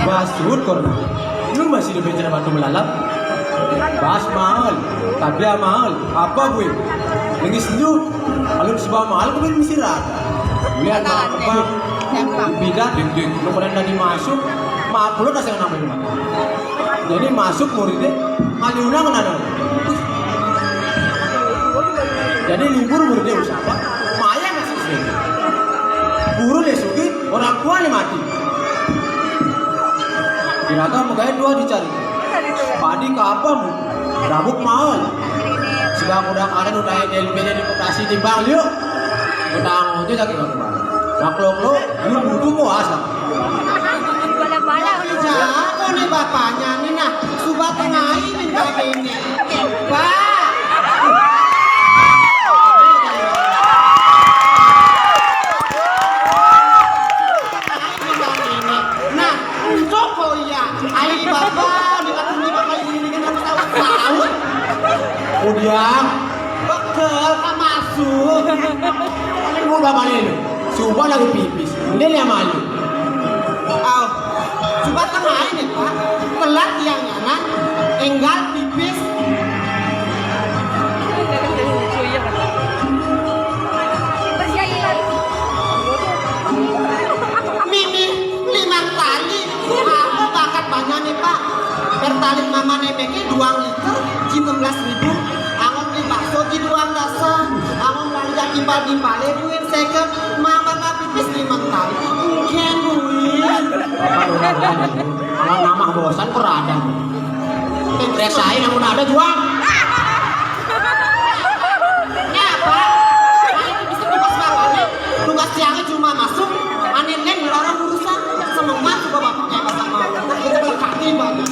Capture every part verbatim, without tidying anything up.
Bas suhut korna. Lu masih di bicara batu melalam. Bas mahal, tapi mahal. Apa gue? Nengis lu. Kalau sebab mahal gue mesti rat. Lihat apa? Bidat, lu pernah tadi masuk, maaf lu dah saya namanya. Jadi masuk muridnya, kali ulang ada. Jadi libur muridnya usaha, maya masuk sini. Guru dia sugi, orang tua dia mati. Kira-kira megaya dua dicari. Padi ke apa mu? Rabuk mahal. Sudah udah karen udah L P-nya di Bekasi di bank yuk. Utang aja lagi bang. Maklum lu, lu butuh puasa. Bala-bala. Jago nih bapaknya nih nah. Subat tengahi minta ini. Pak. Nah, untuk kau iya, ai bapak di katanya bapak ini kan harus tahu. Tahu? Udah. Bekel kan masuk. Ini mau udah mana ini? Coba lagi pipis. Ini dia malu. Au. Coba tengahin ya, Pak. Telat yang nyaman, enggal pipis. Mimi, limang tali. Aku bakat banyak nih, Pak. Pertalite mama nemeke dua liter, ji enam belas ribu. Angon beli bakso ji dua dasa. Angon beli kimbal di pale duit seket. Mama nggak pipis limang tali. Mungkin duit. Apa lu? Kalau nama bosan kok ada. Resain yang udah ada jual. Nyapa? Bisa tugas bapaknya. Tugas siangnya cuma masuk, anin-anin orang urusan. Semangat juga bapaknya pas sama. Kita berkati banyak.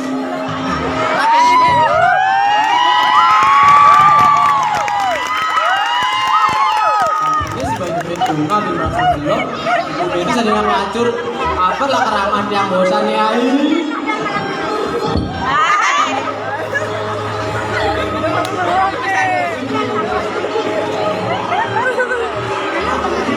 Tapi ini sebagai bunga di masa belum. Ini saja yang hancur. Apa lah keramat yang bosan ya?